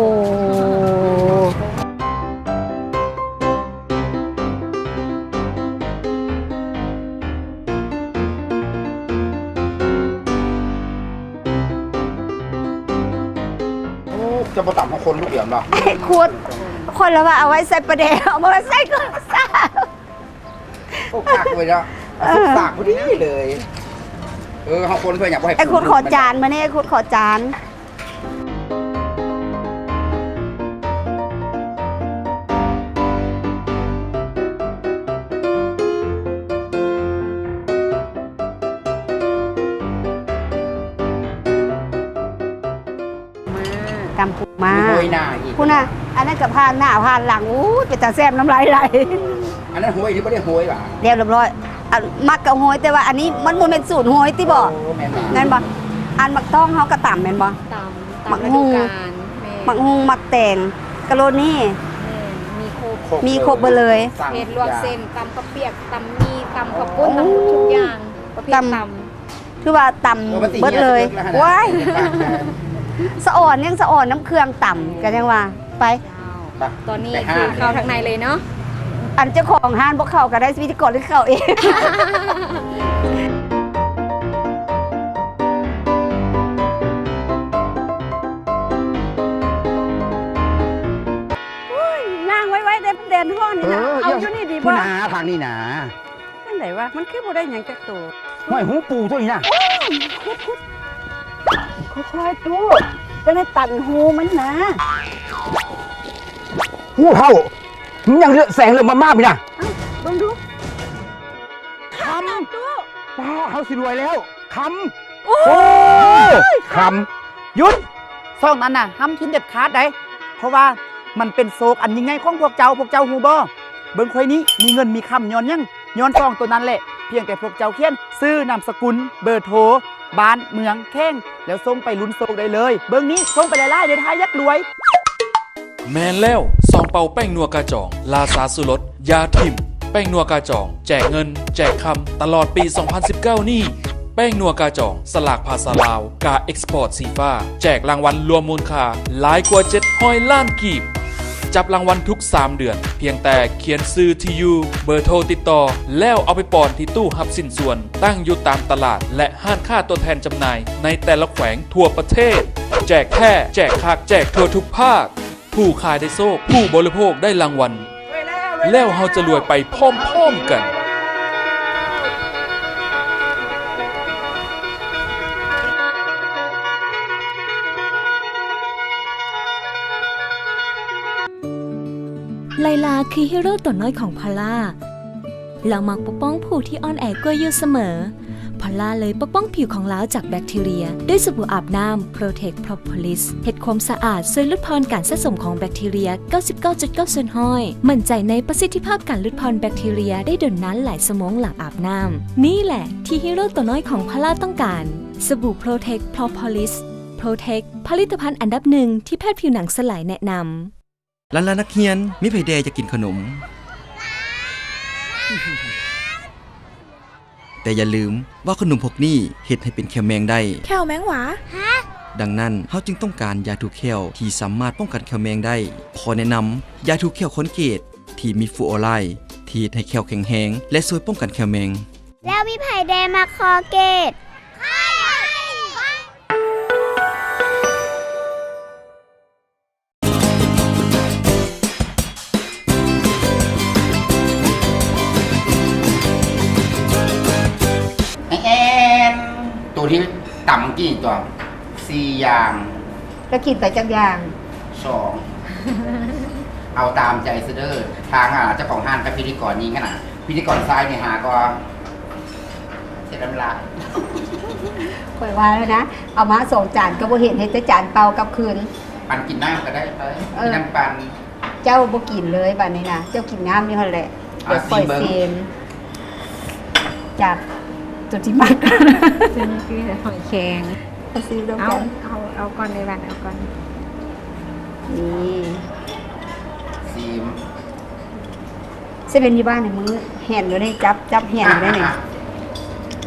ບໍ່ຕຳ ເຮົາຄົນລູກດຽວເນາະ ເຮັດຂູດ ຂ້ອຍລະວ່າເອົາໄວ້ໃສ່ປາແດກ ເອົາມາໄວ້ໃສ່ກອງຊາວ ໂອ້ ຄັກເວີຍເນາະ ເອີ ສຸກສາກພໍດີເລີຍ ເອີ ເຮົາຄົນເພື່ອຫຍັງ ບໍ່ໃຫ້ ໄອ້ຂູດຂໍຈານ ມື້ນີ້ໄອ້ຂູດຂໍຈານ. ຕຳປູມ້າ ໂຮຍໜ້າອີກ ພຸ້ນນະ ອັນນັ້ນກໍຜ່ານໜ້າຜ່ານຫຼັງ ໂອ້ຍ ເປັນຕາແຊບ ນ້ຳລາຍໄຫຼ ອັນນັ້ນໂຮຍ ຫຼືບໍ່ໄດ້ໂຮຍຫວາ? ແລ້ວລຽບຮ້ອຍ ອັນ ມັກກໍໂຮຍ ແຕ່ວ່າອັນນີ້ມັນບໍ່ແມ່ນສູດໂຮຍຕິບໍ? ໂອ້ ແມ່ນຫວາ? ແມ່ນບໍ່? ອັນໝາກຕອງເຮົາກໍຕຳແມ່ນບໍ່? ຕຳ ໝາກຫຸ່ງ ຕາມລະດູການ ແມ່ນ ໝາກຫຸ່ງ ໝາກແຕງ ກະໂລນີ ແມ່ນ ມີຄົບ ມີຄົບເບິດເລີຍ ເຜັດລວກເສັ້ນ ຕຳເຂົ້າປຽກ ຕຳໝີ່ ຕຳເຂົ້າປຸ້ນ ໂອ້ ຕຳໝົດທຸກຢ່າງ ປະເພດຕຳ ຕຳ ຖືວ່າຕຳ ເອີ ເບິດເລີຍ ໂອ້ຍ ສະອອນ ຍັງສະອອນນຳເຄື່ອງຕຳ ກໍຍັງວ່າ ໄປ ໄປ ຕອນນີ້ຄືເຂົ້າທາງໃນເລີຍເນາະ ອັນເຈົ້າຂອງຮ້ານບໍ່ເຂົ້າກໍໄດ້ ພິທີກອນເລີຍເຂົ້າເອງ. ໂອ້ຍ ຍ່າງໄວໆ ເດ້ ແດດຮ້ອນນີ້ນະ ເອີ ເອົາຢູ່ນີ້ດີບໍ່? ພຸ້ນນາ ທາງນີ້ນາ. ຈັ່ງໃດວະ? ມັນຄືບໍ່ໄດ້ຫຍັງຈັກໂຕ. ຫ້ວຍ ຮູປູຕົວນີ້ນະ. ໂອ້ຍ ຂຸດໆ ຄ່ອຍໆ ຕູ້ ຈັ່ງໄດ້ຕັນຮູມັນນະ. ຮູ້ເຖົ້າ ມັນຍັງເຫຼືອແສງເຫຼືອມາບໆ ຢູ່ນະ. ເອົ້າ ເບິ່ງດູ. ຄຳ ຕູ້ ປ້າ ເຮົາຊິລວຍແລ້ວ. ຄຳ ໂອ້ຍ ໂອ້ຍ ຄຳ ຢຸດ! ຊອງນັ້ນນະ ຫ້າມຖິ້ມເດັດຂາດໃດ໋ ເພາະວ່າມັນເປັນໂຊກອັນຍິ່ງໃຫຍ່ຂອງພວກເຈົ້າ. ພວກເຈົ້າຮູ້ບໍ່? ເບິ່ງຂ້ອຍນີ້ ມີເງິນມີຄຳຍ້ອນຫຍັງ? ຍ້ອນຊອງໂຕນັ້ນແຫຼະ. ພຽງແຕ່ພວກເຈົ້າຂຽນຊື່, ນາມສະກຸນ, ເບີໂທ, ບ້ານ, ເມືອງ, ແຂວງ ແລ້ວສົ່ງໄປລຸ້ນໂຊກໄດ້ເລີຍ. ເບິ່ງນີ້ ສົ່ງໄປຫຼາຍໆ ເດີ ຖ້າຢາກລວຍ. ແມ່ນແລ້ວ ຊອງເປົ່າແປ້ງນົວກາຈອງ ລາຊາຊູລົດ ຢ່າຖິ້ມ. ແປ້ງນົວກາຈອງ ແຈກເງິນ ແຈກຄຳ ຕະຫຼອດປີສອງພັນສິບເກົ້ານີ້. ແປ້ງນົວກາຈອງ ສະຫຼາກພາສາລາວ ກາເອັກສະປອດສີຟ້າ ແຈກລາງວັນລວມມູນຄ່າຫຼາຍກວ່າເຈັດຮ້ອຍລ້ານກີບ. ຈັບລາງວັນທຸກສາມເດືອນ ພຽງແຕ່ຂຽນຊື່, ທີ່ຢູ່, ເບີໂທຕິດຕໍ່ ແລ້ວເອົາໄປປ່ອນທີ່ຕູ້ຮັບຊິ້ນສ່ວນ ຕັ້ງຢູ່ຕາມຕະຫຼາດ ແລະ ຮ້ານຄ້າຕົວແທນຈຳໜ່າຍໃນແຕ່ລະແຂວງທົ່ວປະເທດ. ແຈກແທ້ ແຈກຄັກ ແຈກທົ່ວທຸກພາກ. ຜູ້ຂາຍໄດ້ໂຊກ ຜູ້ບໍລິໂພກໄດ້ລາງວັນ ແລ້ວເຮົາຈະລວຍໄປພ້ອມໆກັນ. ໄລລາຄືຮີໂຣຕົວນ້ອຍຂອງພອລລາ. ລາວມັກປົກປ້ອງຜູ້ທີ່ອ່ອນແອກວ່າຢູ່ສະເໝີ. ພອລລາເລີຍປົກປ້ອງຜິວຂອງລາວຈາກແບັກທີເຣຍ ດ້ວຍສະບູອາບນ້ຳ Protect Propolis ເຮັດຄວາມສະອາດ ຊ່ວຍຫຼຸດຜ່ອນການສະສົມຂອງແບັກທີເຣຍ ເກົ້າສິບເກົ້າຈຸດເກົ້າສ່ວນຮ້ອຍ. ໝັ້ນໃຈໃນປະສິດທິພາບການຫຼຸດຜ່ອນແບັກທີເຣຍໄດ້ດົນນານຫຼາຍຊົ່ວໂມງຫຼັງອາບນ້ຳ. ນີ້ແຫຼະທີ່ຮີໂຣຕົວນ້ອຍຂອງພອລລາຕ້ອງການ. ສະບູ Protect Propolis Protect ຜະລິດຕະພັນອັນດັບໜຶ່ງທີ່ແພດຜິວໜັງສະຫຼາຍແນະນຳ. ຫຼານໆນັກຮຽນ ມີໃຜແດ່ຢາກກິນຂະໜົມ? ແຕ່ຢ່າລືມວ່າຂະໜົມພວກນີ້ເຮັດໃຫ້ເປັນແຂ້ວແມງໄດ້. ແຂ້ວແມງຫວາ? ຫາ? ດັ່ງນັ້ນ ເຮົາຈຶ່ງຕ້ອງການຢາຖູກແຂ້ວທີ່ສາມາດປ້ອງກັນແຂ້ວແມງໄດ້. ຂໍແນະນຳ ຢາຖູກແຂ້ວຄອນເກດທີ່ມີຟລູອໍໄລ ທີ່ເຮັດໃຫ້ແຂ້ວແຂງແຮງ ແລະ ຊ່ວຍປ້ອງກັນແຂ້ວແມງ. ແລ້ວມີໃຜແດ່ມັກຄໍເກດ? ແອນ ໂຕທີ່ຕຳກີ້ຕົວ ສີ່ຢ່າງ ລະກິນໄປຈັກຢ່າງ? ສອງ ເອົາຕາມໃຈຊະເດີ ທາງ ອ່າ ເຈົ້າຂອງຮ້ານກັບພິທີກອນຍິງຫັ້ນນະ ພິທີກອນຊາຍນີ້ຫາກໍ ເສຍນ້ຳລາຍ ຂ້ອຍວ່າແລ້ວນະ ເອົາມາສອງຈານກໍບໍ່ເຫັນ ເຫັນແຕ່ຈານເປົ່າກັບຄືນ ປັນກິນນ້ຳກໍໄດ້ໄປ ເອີ ກິນນ້ຳປັ່ນ ເຈົ້າບໍ່ກິນເລີຍບາດນີ້ນະ ເຈົ້າກິນນ້ຳຢູ່ຫັ້ນແຫຼະ ດຽວຂ້ອຍຊີມເບິ່ງ ຊີມ ຈາກຕົວທີ່ມັກ ຕົວນີ້ຄືຫອຍແຄງ ເອົາຊີມນຳກັນ ເອົາ ເອົາ ເອົາກ່ອນເລີຍບາດ ເອົາກ່ອນ ນີ້ ຊີມ. ເຊເວັນຢູ່ບ້ານນີ້ ມືແຫ່ນຢູ່ເດ້ ຈັບ ຈັບແຫ່ນຢູ່ເດ້ນີ້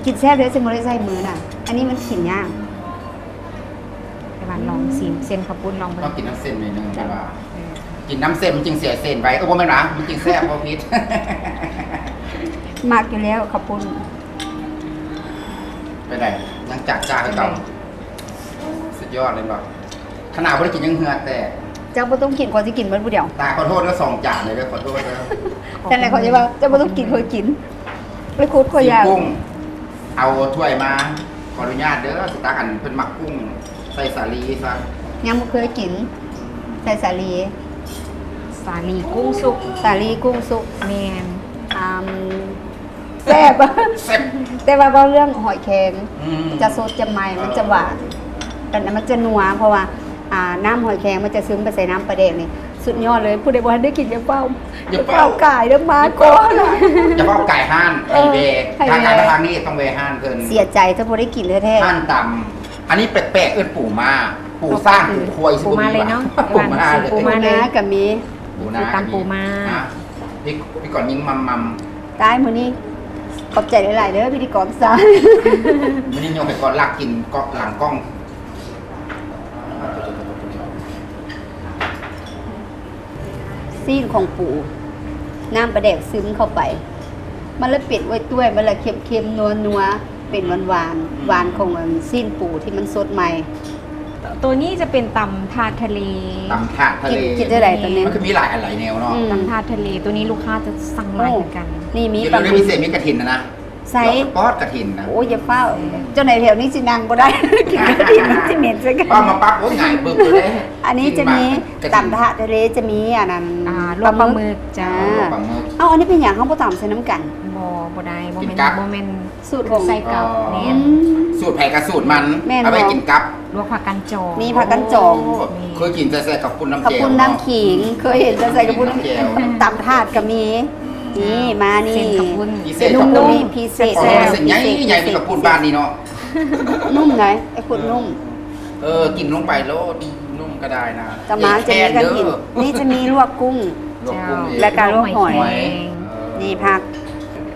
ກິນແຊບເດ້ ເຊິ່ງບໍ່ໄດ້ໃຊ້ມືນະ ອັນນີ້ມັນກິນຍາກ ແຕ່ວ່າລອງຊີມເສັ້ນເຂົ້າປຸ້ນລອງເບິ່ງ ຕ້ອງກິນນ້ຳເສັ້ນໜ້ອຍໜຶ່ງ ເຈົ້າ ເພິ່ນວ່າ ເອີ ກິນນ້ຳເສັ້ນມັນຈຶ່ງເສຍເສັ້ນໄວ ເອີ ບໍ່ແມ່ນຫວາ ມັນຈຶ່ງແຊບ ບໍ່ຜິດ ມັກຢູ່ແລ້ວເຂົ້າປຸ້ນ ເປັນໃດ ຍັງຈາກຈ້າຄືເກົ່າ ເປັນໃດ ສຸດຍອດເລີຍບໍ່? ຂະໜາດບໍ່ໄດ້ກິນຍັງເຫື່ອແຕກ. ເຈົ້າບໍ່ຕ້ອງກິນ ຂ້ອຍຊິກິນເບິດຜູ້ດຽວ. ຕາຍ ຂໍໂທດເດີ ສອງຈານເລີຍເດີ ຂໍໂທດເດີ. ຊັ້ນແຫຼະ ຂ້ອຍຊິວ່າ ເຈົ້າບໍ່ຕ້ອງກິນ ຂ້ອຍກິນ. ໄປໂຄດ ຂ້ອຍຢາກ. ຊີ້ນກຸ້ງ ເອົາຖ້ວຍມາ ຂໍອະນຸຍາດເດີ ຊິຕັກ ອັນເພິ່ນມັກກຸ້ງໃສ່ສາລີຊະ. ຍັງບໍ່ເຄີຍກິນ ໃສ່ສາລີ. ສາລີກຸ້ງສຸກ. ສາລີກຸ້ງສຸກ. ແມ່ນ. ອາ ແຊບ ແຊບ ແຕ່ວ່າເວົ້າເລື່ອງຫອຍແຄງ ອືມ ຈະສົດຈະໃໝ່ ມັນຈະຫວານ ເອີ ແລ້ວມັນຈະນົວ ເພາະວ່າ ອ່າ ນ້ຳຫອຍແຄງມັນຈະຊຶມໄປໃສ່ນ້ຳປາແດກນີ້ ສຸດຍອດເລີຍ. ຜູ້ໃດບໍ່ທັນໄດ້ກິນ ຢ່າຟ້າວ ຢ່າຟ້າວ ຢ່າຟ້າວກາຍເດີ ມາກ່ອນ ຢ່າຟ້າວກາຍຮ້ານ ເອີ ໃຫ້ແວ່ ໃຫ້ແວ່ ຖ້າກາຍມາທາງນີ້ຕ້ອງແວ່ຮ້ານເພິ່ນ. ເສຍໃຈຖ້າບໍ່ໄດ້ກິນແທ້ໆ ຮ້ານຕຳ. ອັນນີ້ແປກໆ ເອີ້ນປູມ້າ ປູຊ້າງ ປູຄວາຍ ປູມ້າເລີຍເນາະ ປູມ້າເລີຍ. ປູມ້າກະມີ ປູນາ ຕຳປູມ້າ ພິ ພິທີກອນຍິງມັມໆ. ຕາຍ ມື້ນີ້ຂອບໃຈຫຼາຍໆເດີ ພິທີກອນຊາຍ. ມື້ນີ້ຍົກໃຫ້ກ່ອນ ລັກກິນເກາະຫຼັງກ້ອງ. ຊີ້ນຂອງປູ ນ້ຳປາແດກຊຶມເຂົ້າໄປ ມັນລະເປັນອວຍຕ້ວຍ ມັນລະເຄັມໆ ນົວໆ ເປັນຫວານໆ ອືມ ຫວານຂອງອັນຊີ້ນປູທີ່ມັນສົດໃໝ່. ໂຕນີ້ຈະເປັນຕຳຖາດທະເລ. ຕຳຖາດທະເລ ກິນ ກິນຈັ່ງໃດໂຕນີ້? ມັນຄືມີຫຼາຍອັນຫຼາຍແນວເນາະ. ອືມ ຕຳຖາດທະເລ ໂຕນີ້ລູກຄ້າຈະສັ່ງຫຼາຍ ໂອ້ ຄືກັນ. ນີ້ມີ ກິນ ປາ ເລື່ອງພິເສດມີກະຖິນນະນະ. ໃສ່ ປອດກະຖິນນະ. ໂອ້ຍ ຢ່າຟ້າວ ອືມ ເຈົ້າໃນແຖວນີ້ຊິນັ່ງບໍ່ໄດ້ ກິນກະຖິນຊິເໝັນໃສ່ກັນ. ປ້າມາປັກ ໂອ້ຍ ຫງາຍປຶບເລີຍ. ອັນນີ້ຈະມີ ກິນມາກະຖິນ ຕຳຖາດທະເລ ຈະມີອັນນັ້ນ ອ່າ ລວກປາໝຶກ ປາໝຶກ ເຈົ້າ ລວກປາໝຶກ. ເອົ້າ ອັນນີ້ເປັນຫຍັງເຮົາບໍ່ຕຳໃສ່ນຳກັນ? ບໍ່ ບໍ່ໄດ້ ບໍ່ແມ່ນ ກິນກັບ ບໍ່ແມ່ນ ສູດຂອງ ໃສ່ກັບ ອໍ ແມ່ນ ສູດໃຜກະສູດມັນ ແມ່ນ ເອົາໄວ້ກິນກັບ. ລວກຜັກກັນຈອງ ມີຜັກກັນຈອງ. ໂອ້ ແມ່ນ ເຄີຍກິນແຕ່ໃສ່ເຂົ້າປຸ້ນນ້ຳແຈ່ວ ເຂົ້າປຸ້ນນ້ຳຂິງ ເນາະ ເຄີຍເຫັນແຕ່ໃສ່ເຂົ້າປຸ້ນນ້ຳແຈ່ວ. ຕຳຖາດກະມີ. ອືມ ນີ້ ມານີ້ ເສັ້ນເຂົ້າປຸ້ນ ພິເສດ ເສັ້ນເຂົ້າປຸ້ນ ນີ້ພິເສດ ເສັ້ນໃຫຍ່ ພິເສດ ໃຫຍ່ ເສັ້ນເຂົ້າປຸ້ນບ້ານນີ້ເນາະ. ນຸ້ມໃດ໋ ໄອ້ຄົນນຸ້ມ. ເອີ ກິນລົງໄປໂລດ ນຸ້ມກະໄດ້ນະ. ກະມາຈະມີກະຖິນ ນີ້ຈະມີລວກກຸ້ງ ລວກກຸ້ງ ແລະກະລວກຫອຍ. ນີ້ຜັກ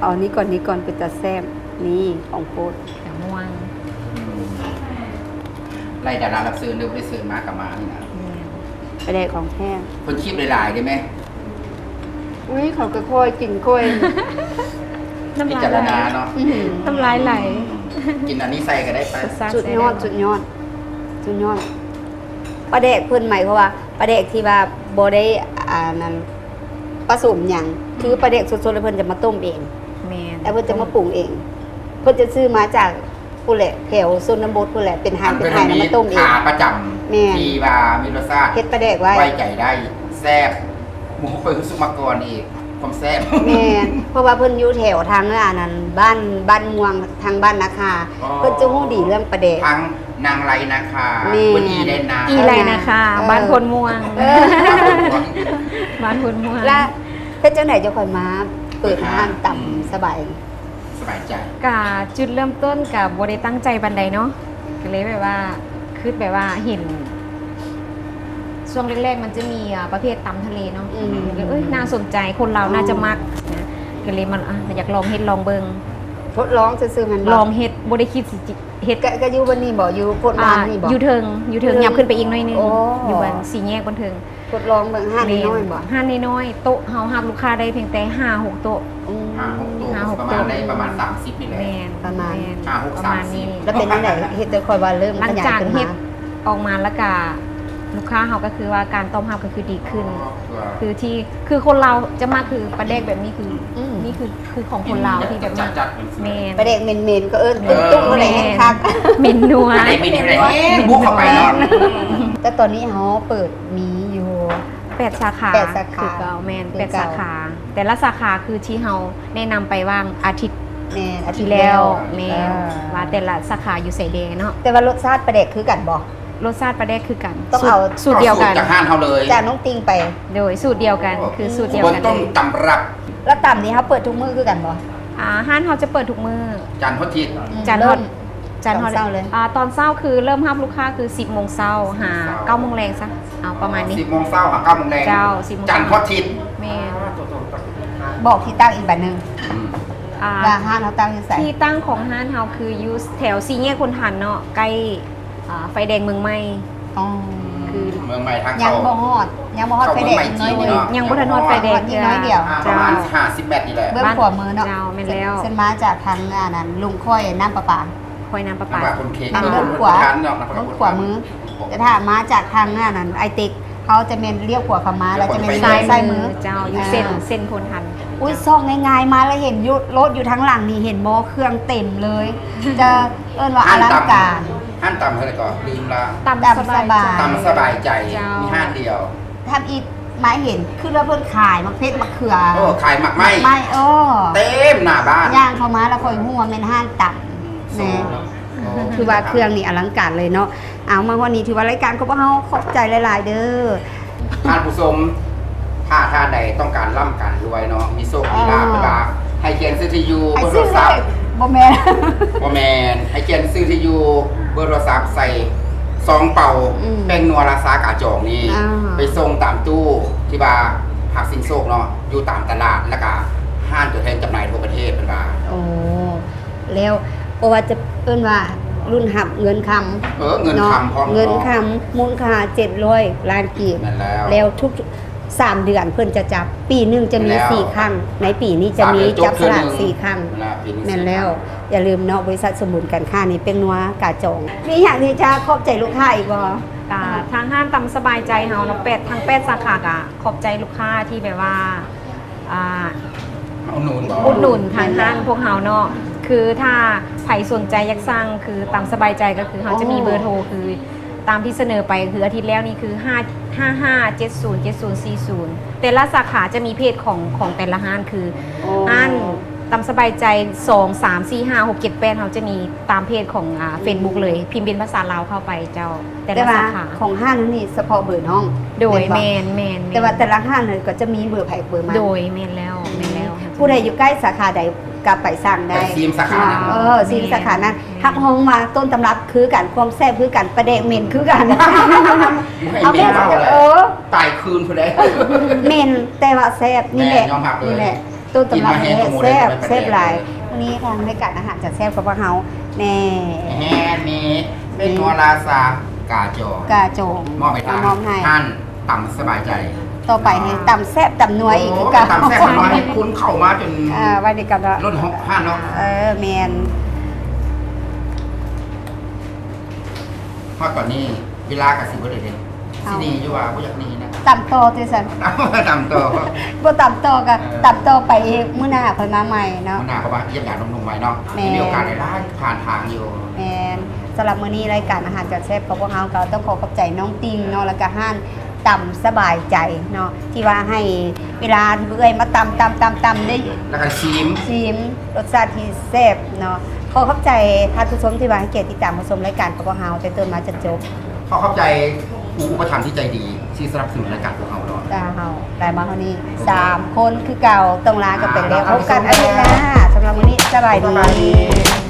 ເອົານີ້ກ່ອນ ນີ້ກ່ອນ ເປັນຕາແຊບ. ນີ້ຂອງໂປດ ແຕ່ມ່ວງ. ອືມ ໄລ່ດາລາຮັບເຊີນເດີ ບໍ່ໄດ້ເຊີນມາກະມານີ້ນະ. ແມ່ນ ປາແດກຂອງແທ້ ເພິ່ນຄີບຫຼາຍໆເດ້ແມ. ອຸ້ຍ ເຂົາກະຄ່ອຍກິນຄ່ອຍ ນ້ຳລາຍໄຫຼເນາະ. ອືມ ນ້ຳລາຍໄຫຼ. ອືມ ກິນອັນນີ້ໃສ່ກະໄດ້ໄປ. ສຸດຍອດ ສຸດຍອດ ສຸດຍອດ. ປາແດກເພິ່ນ ໝາຍຄວາມວ່າປາແດກທີ່ວ່າບໍ່ໄດ້ ອັນນັ້ນ ປະສົມຫຍັງ ອືມ ຄືປາແດກສົດໆ ແລ້ວເພິ່ນຈະມາຕົ້ມເອງ. ແມ່ນ ແລ້ວເພິ່ນຈະມາປຸງເອງ ເພິ່ນຈະຊື້ມາຈາກພຸ້ນແຫຼະ ແຖວຊົນນະບົດພຸ້ນແຫຼະ ເປັນໄຮ່ ເປັນໄຮ່ ແລ້ວມາຕົ້ມເອງ. ຂາປະຈຳ ແມ່ນ ທີ່ວ່າມີລົດຊາດ ເຮັດປາແດກໄວ້ ໄວ້ໃຈໄດ້ ແຊບ. ໂອ້ ຂ້ອຍຮູ້ສຶກມາກ່ອນອີກ ຄວາມແຊບ. ແມ່ນ ເພາະວ່າເພິ່ນຢູ່ແຖວທາງອັນນັ້ນ ບ້ານ ບ້ານມ່ວງ ທາງບ້ານນາຄາ. ອໍ ເພິ່ນຈະຮູ້ດີເລື່ອງປາແດກ. ທາງນາງໄລນາຄາ. ແມ່ນ ເພິ່ນອີ່ໄລນາ ອີ່ໄລນາຄາ. ເອີ ບ້ານໂພນມ່ວງ. ເອີ ບ້ານໂພນມ່ວງ. ລະເຮັດຈັ່ງໃດຈັ່ງຄ່ອຍມາເປີດຮ້ານຕຳ ອືມ ສະບາຍ ສະບາຍໃຈ? ກະຈຸດເລີ່ມຕົ້ນກະບໍ່ໄດ້ຕັ້ງໃຈປານໃດເນາະ ກະເລີຍແບບວ່າ ຄຶດແບບວ່າເຫັນ ຊ່ວງແລກໆ ມັນຈະມີ ອ່າ ປະເພດຕຳທະເລເນາະ. ອືມ ກະເລີຍ ເອີຍ ໜ້າສົນໃຈ ຄົນລາວໜ້າຈະມັກນະ ກະເລີຍມາ ອ່າ ຢາກລອງເຮັດລອງເບິ່ງ. ທົດລອງຊື່ໆ ແມ່ນບໍ່? ລອງເຮັດ ບໍ່ໄດ້ຄິດຊິເຮັດ. ກະ ກະຢູ່ບ່ອນນີ້ບໍ່? ຢູ່ໂພນລານນີ້ບໍ່? ອ່າ ຢູ່ເທິງ ຢູ່ເທິງ ຢູ່ເທິງ ຫຍັບຂຶ້ນໄປອີກໜ້ອຍໜຶ່ງ. ໂອ້ ຢູ່ອັນສີ່ແຍກບ່ອນເທິງ. ທົດລອງເບິ່ງ ຮ້ານນ້ອຍໆບໍ່? ຮ້ານນ້ອຍໆ ໂຕະເຮົາຮັບລູກຄ້າໄດ້ພຽງແຕ່ຫ້າຫົກໂຕະ. ອືມ ຫ້າຫົກໂຕະ ຫ້າຫົກໂຕະ ປະມານໄດ້ປະມານສາມສິບນີ້ແຫຼະ. ແມ່ນ ປະມານ ຫ້າຫົກ ປະມານນີ້ ສາມສິບ. ແລ້ວເປັນຈັ່ງໃດ? ເຮັດໃຫ້ຂ້ອຍວ່າເລີ່ມຂະຫຍາຍຂຶ້ນມາ. ຫຼັງຈາກເຮັດອອກມາແລ້ວກະ ລູກຄ້າເຮົາກະຄືວ່າການຕອບຮັບກະຄືດີຂຶ້ນ. ອໍ ຄືທີ່ ຄືຄົນລາວຈະມັກ ຄືປາແດກແບບນີ້ຄື ອືມ ນີ້ຄື ຄືຂອງຄົນລາວ ອືມ ທີ່ແບບວ່າ ຈັດໆ ແມ່ນ ປາແດກເໝັນໆ ກະເອີ້ນ ເອີ ຕຸ້ມໆ ແມ່ນ ແຫຼະ ຄັກ ເໝັນນົວ ໄດ້ເໝັນແຫຼະ ບຸກເຂົ້າໄປເນາະ. ແຕ່ຕອນນີ້ເຮົາເປີດມີຢູ່ ແປດສາຂາ ແປດສາຂາ ຄືເກົ່າ. ແມ່ນ ຄືເກົ່າ ແປດສາຂາ. ແຕ່ລະສາຂາຄືທີ່ເຮົາແນະນຳໄປຫວ່າງອາທິດ ແມ່ນ ອາທິດທີ່ແລ້ວ ແລ້ວ ແມ່ນ ເອີ ວ່າແຕ່ລະສາຂາຢູ່ໃສແດ່ເນາະ. ແຕ່ວ່າລົດຊາດປາແດກຄືກັນບໍ່? ລົດຊາດປາແດກຄືກັນ. ຕ້ອງເອົາ ສູດ ສູດດຽວກັນ ຈາກຮ້ານເຮົາເລີຍ ຈາກນ້ອງຕິ່ງໄປ. ໂດຍ ສູດດຽວກັນ ໂອ້ ຄືສູດດຽວກັນເລີຍ. ຕົ້ນຕຳລັບ. ລະຕຳນີ້ເຮົາເປີດທຸກມື້ຄືກັນບໍ່? ອ່າ ຮ້ານເຮົາຈະເປີດທຸກມື້ ຈັນຮອດທິດ. ອືມ ຈັນຮອດ ເລີ່ມ ຈັນຮອດ ຕອນເຊົ້າເລີຍ. ອ່າ ຕອນເຊົ້າຄືເລີ່ມຮັບລູກຄ້າຄືສິບໂມງເຊົ້າຫາເກົ້າໂມງແລງຊະ ເອົາປະມານນີ້. ສິບໂມງເຊົ້າຫາເກົ້າໂມງແລງ. ເຈົ້າ ສິບໂມງ ຈັນຮອດທິດ. ແມ່ນ. ບອກທີ່ຕັ້ງອີກບາດໜຶ່ງ ອືມ ອ່າ ວ່າຮ້ານເຮົາຕັ້ງຢູ່ໃສ? ທີ່ຕັ້ງຂອງຮ້ານເຮົາຄືຢູ່ແຖວສີ່ແຍກໂພນທັນເນາະ ໃກ້ ອ່າ ໄຟແດງເມືອງໃໝ່. ອໍ ຄືເມືອງໃໝ່ທາງເຂົ້າ ຍັງບໍ່ຮອດ ຍັງບໍ່ຮອດໄຟແດງ ເຂົ້າເມືອງໃໝ່ຈິ້ວເນາະ ຍັງບໍ່ທັນຮອດໄຟແດງເທື່ອ. ເຈົ້າ ປະມານຫ້າສິບແມັດນີ້ແຫຼະ ເບື້ອງຂວາມືເນາະ. ເຈົ້າ ແມ່ນແລ້ວ. ເສັ້ນ ເສັ້ນມາຈາກທາງອັນນັ້ນ ລົງຄ້ອຍນ້ຳປະປາ. ຫ້ວຍນ້ຳປະປາ ທາງດ້ານເບື້ອງຂວາ ທາງດ້ານເບື້ອງຂວາມື. ແຕ່ຖ້າມາຈາກທາງນັ້ນ ອ້າຍເຕັກ ເຮົາຈະແມ່ນລ້ຽວຂວາເຂົ້າມາ ແລ້ວຈະແມ່ນລ້ຽວຊ້າຍມື. ເຈົ້າ ຢູ່ເສັ້ນ ເສັ້ນໂພນທັນ. ອຸ້ຍ ຊອກງ່າຍໆ ມາແລ້ວເຫັນຢູ່ ລົດຢູ່ທາງຫຼັງນີ້ ເຫັນບໍ່ ເຄື່ອງເຕັມເລີຍ. ຈະເອີ້ນວ່າອະລັງການ. ຮ້ານຕຳ ຮ້ານຕຳເທົ່າໃດກໍລືມລະ ຕຳສະບາຍໃຈ ຕຳສະບາຍໃຈ ເຈົ້າ ມີຮ້ານດຽວ. ທຳອິດມາເຫັນ ຄືວ່າເພິ່ນຂາຍໝາກເຜັດ ໝາກເຂືອ ເອີ ຂາຍໝາກໄມ້ ໝາກໄມ້ ເອີ ເຕັມໜ້າບ້ານ. ຍ່າງເຂົ້າມາແລ້ວຄ່ອຍຮູ້ວ່າແມ່ນຮ້ານຕຳ. ແມ່ນ ເນາະ ໂອ້ ຖືວ່າເຄື່ອງນີ້ອະລັງການເລີຍເນາະ. ເອົາ ມາຮອດນີ້ຖືວ່າລາຍການຂອງພວກເຮົາຂອບໃຈຫຼາຍໆເດີ. ທ່ານຜູ້ຊົມ ຖ້າທ່ານໃດຕ້ອງການລ່ຳການລວຍເນາະ ມີໂຊກມີລາບ ເອີ ເພິ່ນວ່າໃຫ້ຂຽນຊື່ທີ່ຢູ່ ໃຫ້ ເບີໂທລະສັບ ບໍ່ແມ່ນ ບໍ່ແມ່ນ ໃຫ້ຂຽນຊື່ທີ່ຢູ່ ເບີໂທລະສັບໃສ່ຊອງເປົ່າ ອືມ ແປ້ງນົວລາຊາກາຈອງນີ້ ອ່າ ໄປສົ່ງຕາມຕູ້ທີ່ວ່າຮັບສິ່ງໂຊກເນາະ ຢູ່ຕາມຕະຫຼາດ ແລ້ວກະຮ້ານຕົວແທນຈຳໜ່າຍທົ່ວປະເທດ ເພິ່ນວ່າ. ໂອ້ ແລ້ວບໍ່ວ່າຈະເອີ້ນວ່າລຸ້ນຮັບເງິນຄຳ ເອີ ເງິນຄຳ ເນາະ ເງິນຄຳ ເນາະ ມູນຄ່າເຈັດຮ້ອຍລ້ານກີບ. ແມ່ນແລ້ວ ແລ້ວທຸກສາມເດືອນເພິ່ນຈະຈັບ ປີໜຶ່ງຈະມີ ແມ່ນແລ້ວ ສີ່ຄັ້ງ ໃນປີນີ້ຈະມີ ສາມເດືອນ ຈັບສະຫຼາກສີ່ຄັ້ງ. ແມ່ນແລ້ວ ແມ່ນແລ້ວ ຢ່າລືມເນາະ ບໍລິສັດສົມບູນການຄ້ານີ້ ແປ້ງນົວກາຈອງ. ມີຫຍັງທີ່ຈະຂອບໃຈລູກຄ້າອີກບໍ່? ກະທາງຮ້ານຕຳສະບາຍໃຈເຮົາເນາະ ແປດ ທັງແປດສາຂາ ກະຂອບໃຈລູກຄ້າທີ່ແບບວ່າ ອ່າ ອຸດໜູນ ອຸດໜູນທາງຮ້ານພວກເຮົາເນາະ. ຄືຖ້າໃຜສົນໃຈຢາກສັ່ງ ຄືຕຳສະບາຍໃຈ ກໍຄືເຮົາຈະມີເບີໂທ ຄືຕາມທີ່ສະເໜີໄປ ຄືອາທິດແລ້ວນີ້ຄື ຫ້າ ຫ້າຫ້າເຈັດສູນເຈັດສູນສີ່ສູນ. ແຕ່ລະສາຂາຈະມີເພຈຂອງ ຂອງແຕ່ລະຮ້ານ ຄືຮ້ານຕຳສະບາຍໃຈ ສອງ ສາມ ສີ່ ຫ້າ ຫົກ ເຈັດ ແປດ ເຮົາຈະມີຕາມເພຈຂອງ ອ່າ ເຟສບຸກເລີຍ ພິມເປັນພາສາລາວເຂົ້າໄປເຈົ້າ. ແຕ່ລະສາຂາ ຂອງຮ້ານນີ້ສະເພາະເບີນ້ອງ ໂດຍ ແມ່ນບໍ່? ແມ່ນໆໆ ແຕ່ວ່າແຕ່ລະຮ້ານນັ້ນກໍຈະມີເບີໃຜເບີມັນ. ໂດຍ ແມ່ນແລ້ວ ແມ່ນແລ້ວ. ຜູ້ໃດຢູ່ໃກ້ສາຂາໃດກໍໄປສັ່ງໄດ້ ໄປຊີມສາຂານັ້ນ. ເອີ ຊີມສາຂານັ້ນ ຮັບຮອງວ່າຕົ້ນຕຳລັບຄືກັນ ຄວາມແຊບຄືກັນ ປາແດກເໝັນຄືກັນ. ເອົາແມ່ນ ເອີ ຕາຍຄືນພຸ້ນເດ້ ເໝັນແຕ່ວ່າແຊບ. ນີ້ແຫຼະ ແມ່ນ ຍອມຮັບເລີຍ ນີ້ແຫຼະ. ຕົ້ນຕຳລັບແທ້ ແຊບ ແຊບຫຼາຍ. ມື້ນີ້ທາງລາຍການອາຫານຈານແຊບຂອງພວກເຮົາແນ່ ແມ່ນ ມີເປັນຫົວລາຊາກາຈອງ ກາຈອງ ມອບໃຫ້ທາງ ມອບໃຫ້ຮ້ານຕຳສະບາຍໃຈ. ຕໍ່ໄປໃຫ້ຕຳແຊບຕຳນົວອີກຄືເກົ່າ. ໂອ້ ຕຳແຊບຕຳນົວໃຫ້ຄົນເຂົ້າມາຈົນ ອ່າ ໄວ້ໃນກັນເນາະ ລົ້ນຫ້ອງຮ້ານເນາະ. ເອີ ແມ່ນ. ຮອດຕອນນີ້ເວລາກໍຊິເບິດແລ້ວເດ້. ຊິໜີຢູ່ວ່າບໍ່ຢາກໜີນະ. ຕຳຕໍ່ຕິຊັ້ນ. ຕຳຕໍ່. ບໍ່ຕຳຕໍ່ກໍ ເອີ ຕຳຕໍ່ໄປອີກ ມື້ໜ້າຄ່ອຍມາໃໝ່ເນາະ. ມື້ໜ້າເພາະວ່າຢ້ຽມຢາມໜຸ່ມໆໄວ້ເນາະ. ແມ່ນ. ມີໂອກາດຫຼາຍໆ ຜ່ານທາງຢູ່. ແມ່ນ. ສຳລັບມື້ນີ້ລາຍການອາຫານຈານແຊບຂອງພວກເຮົາກໍຕ້ອງຂໍຂອບໃຈນ້ອງຕິ່ງເນາະ ແລ້ວກໍຮ້ານຕຳສະບາຍໃຈເນາະ ທີ່ວ່າໃຫ້ເວລາທີ່ເອື້ອຍມາຕຳໆໆໆ ໄດ້ ແລ້ວກໍຊີມ ຊີມລົດຊາດທີ່ແຊບເນາະ. ຂໍຂອບໃຈທ່ານຜູ້ຊົມທີ່ວ່າໃຫ້ກຽດຕິດຕາມຮັບຊົມລາຍການຂອງພວກເຮົາແຕ່ຕົ້ນມາຈົນຈົບ. ຂໍຂອບໃຈຜູ້ອຸປະຖຳທີ່ໃຈດີ ທີ່ສະໜັບສະໜູນລາຍການຂອງເຮົາເນາະ. ເຈົ້າ ໄດ້ມາເທົ່ານີ້ ໂອ້ ສາມຄົນຄືເກົ່າ ຕ້ອງລາກັນໄປແລ້ວ. ເຈົ້າ ພົບກັນອາທິດໜ້າ. ສຳລັບມື້ນີ້ ສະບາຍດີ. ສະບາຍດີ.